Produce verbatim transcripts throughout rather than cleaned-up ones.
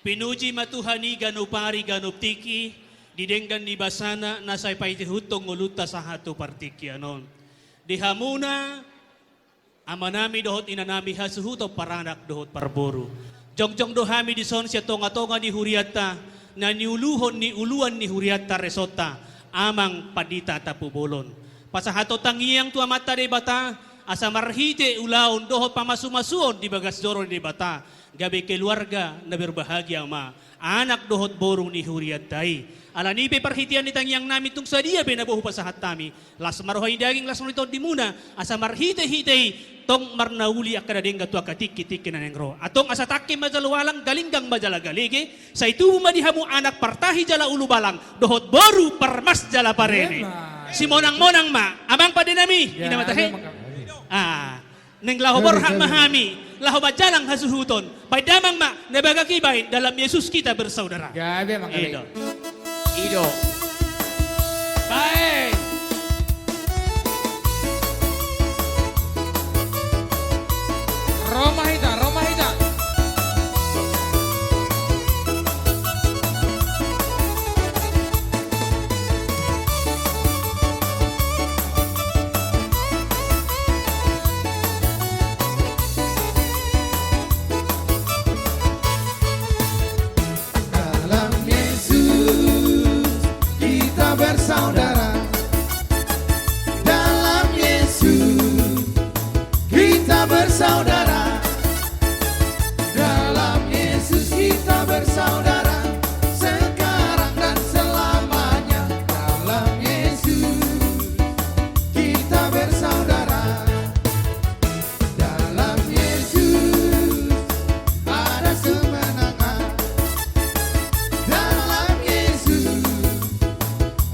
Pinuji ma Tuhan i ganup ari ganup tingki, di denggan ni basana na sai paihutihut ngolunta sahat tu partingkian on. Di hamuna, amanami dohot inanami hasuhuton paranak dohot parboru. Jongjong do hami dison sian tongatonga ni hurianta, na niuluhon ni uluan ni hurianta resonta, Amang Pandita Tampubolon. Pasahaton tangiang tu Amanta Debata, asa marhite ulaon dohot pamasumasuon di bagas joro ni Debata, gabe keluarga na berbahagia ma anak dohot boru ni hurianta i. Alani i pe parhitean ni tangiangnami tung sadia pe na boi hupasahat hami, las ma roha ni daging, las ma roha ni tondimuna, asa marhitehite i tong marnauli angka na denggan tu angka tingkitingki na naeng ro. Antong asa tangke ma jala ualang, galinggang ma jala galege, sai tubu ma di hamu anak partahi jala ulubalang, dohot boru parmas jala parene. Simonangmonang ma, Amang pandenami, ina ma tahe. Ah, naeng laho borhat ma hami, laho manjalang hasuhuton. Baen damang ma na bagak i baen, dalam Yesus kita bersaudara. Gabe, Amang, gabe. I do. I do. Baen. Ro ma hita, ro ma hita. Dalam Yesus kita bersaudara. Dalam Yesus kita bersaudara. Dalam Yesus kita bersaudara. Sekarang dan selamanya. Dalam Yesus kita bersaudara. Dalam Yesus ada kemenangan. Dalam Yesus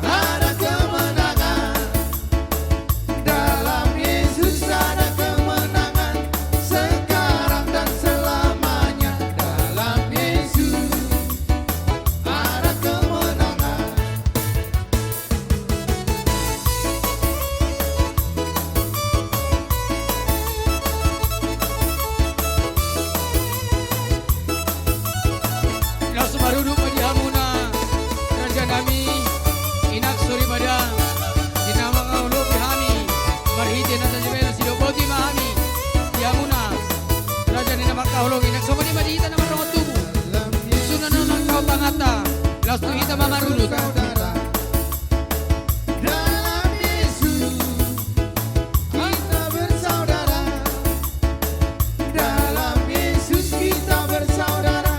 ada kemenangan. Dalam Yesus ada kemenangan. Sekarang dan selamanya. Dalam Yesus ada kemenangan. Laos marudut ma di hamuna, raja nami, inang soripada, di na manghaholongi hami, marhite na tajabena sidok boti ma hami, di hamuna, raja ni na manghaholongi, nang songon i ma di hita na mardongan tubu. Sunan na mangkaon tanganta, laos tu hita ma marudut. Dalam Yesus kita bersaudara. Dalam Yesus kita bersaudara.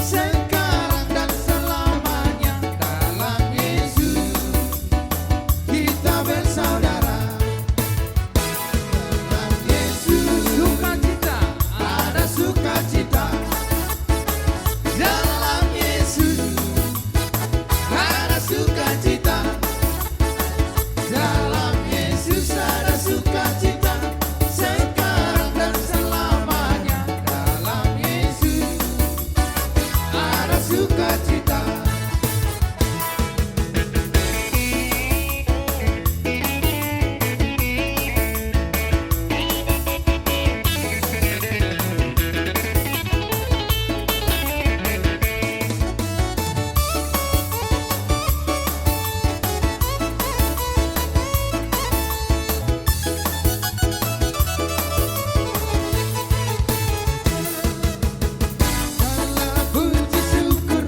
Sekarang dan selamanya. Dalam Yesus kita bersaudara. Dalam Yesus sukacita, ada sukacita. Dalam Yesus ada sukacita. Dalam Yesus ada sukacita. Sekarang dan selamanya. Dalam Yesus ada sukacita. Puji syukur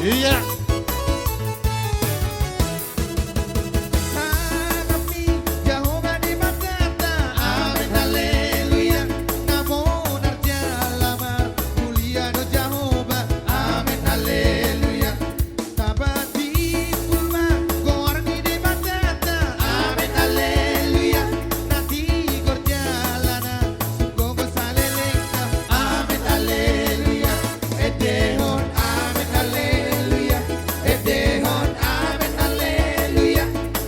Ia. Harap ni Jahowa Debatanta. Amen, haleluya. Na bonar jala marmulia do Jahowa. Amen, haleluya. Taba timbul ma goar ni Debatanta. Amen, haleluya. Na tigor jala na sungkun gogo salelengna. Amen, haleluya. Endehon, amen, haleluya. Endehon, amen, haleluya.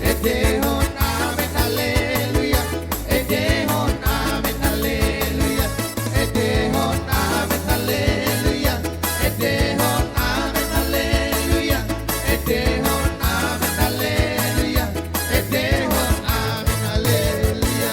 Endehon, amen, haleluya. Endehon, amen, haleluya. Endehon, amen, haleluya. Endehon, amen, haleluya. Endehon, amen, haleluya. Endehon, amen, haleluya.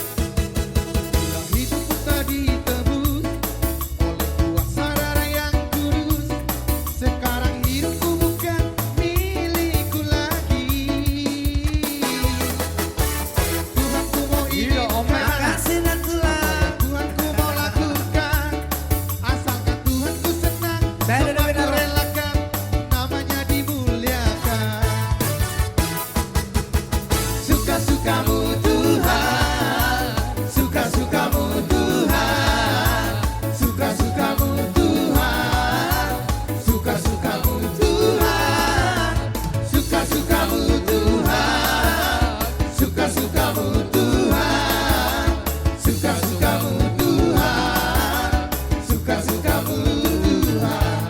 Bila hidupku tak ditebus oleh kuasa darah yang kudus, sekarang hidupku bukan milikku lagi. Tuhanku mau izinkan, Tuhanku mau lakukan, asalkan Tuhanku senang, semua kurelakan, namanya dimuliakan. Suka-sukamu Tuhan, suka-sukamu Tuhan, suka-sukamu Tuhan, suka-sukamu Tuhan, suka-sukamu Tuhan, suka-sukamu Tuhan, suka-sukamu Tuhan, suka-sukamu Tuhan.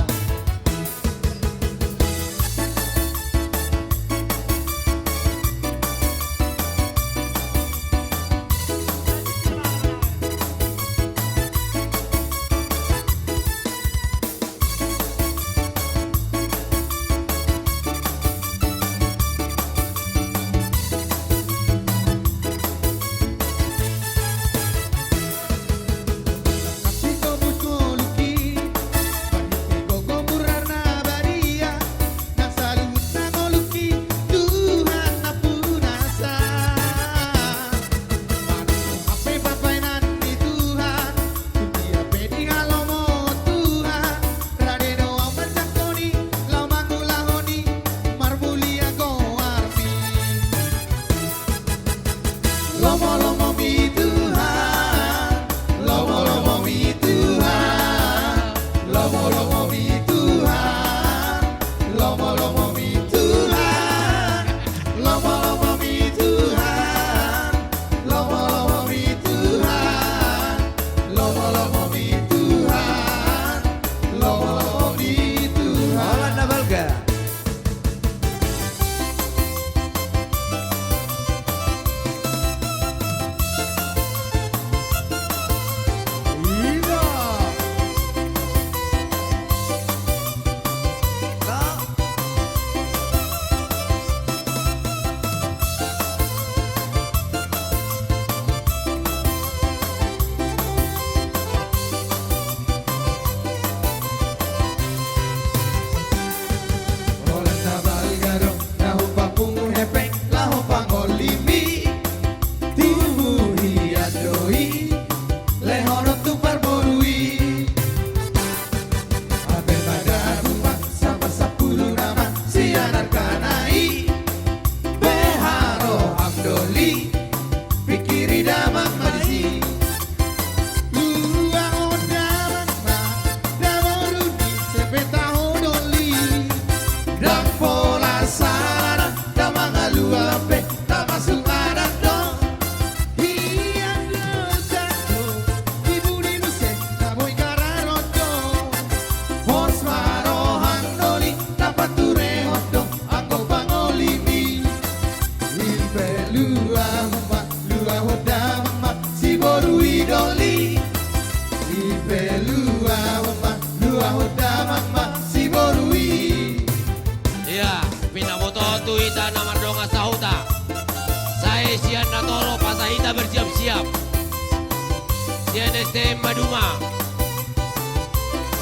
Sian S T M Maduma.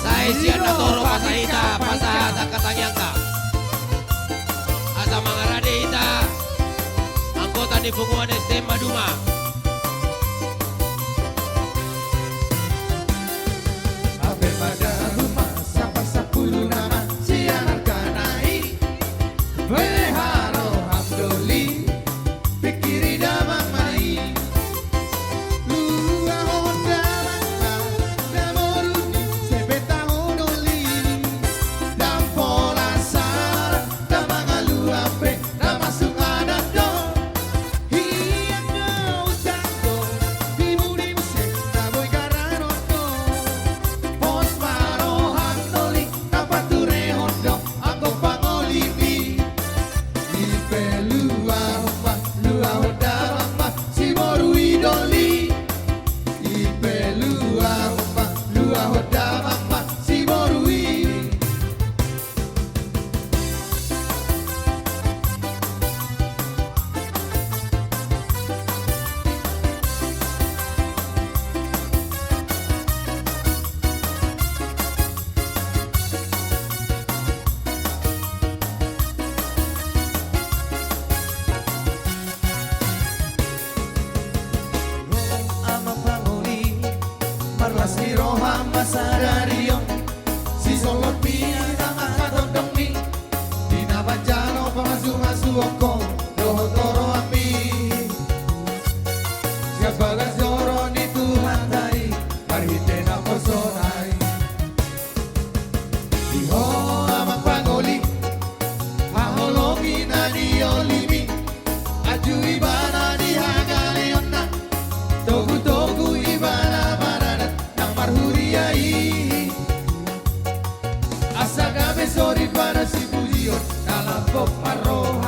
Sai sian na torop asa hita pasahat angka tangiangta. Asa mangarade hita anggota ni punguan S T M Maduma. Hape pada rumah sapa sapulu nama sian argana i. Pelihara roham doli. Pikiri damang ma i. Luahon damang ma na boru ni sebeta ho doli. Dang pola sara damang aluan pe na masuk adat do. Hian do ujang do tibu ni muse na boi garanon do. Pos ma roham doli na paturehon do. Anggo pangolimi i pe luahon ma, luahon damang ma si boru i doli. I pe luahon ma, luahon damang ma si boru i. Amang pangoli, marlas ni roha ma sadari on. Sisolhot ni angka tondongmi di na manjalo pamasumasuon ho dohot oroanmi. Sian bagas joro ni Tuhanta i marhite naposona i. Di ho amang pangoli, haholongi na niolimi. Anju ibana di hagaleonna, togutogu ibana maradat nang marhuria i. Asa gabe soripada sipujion na lambok marroha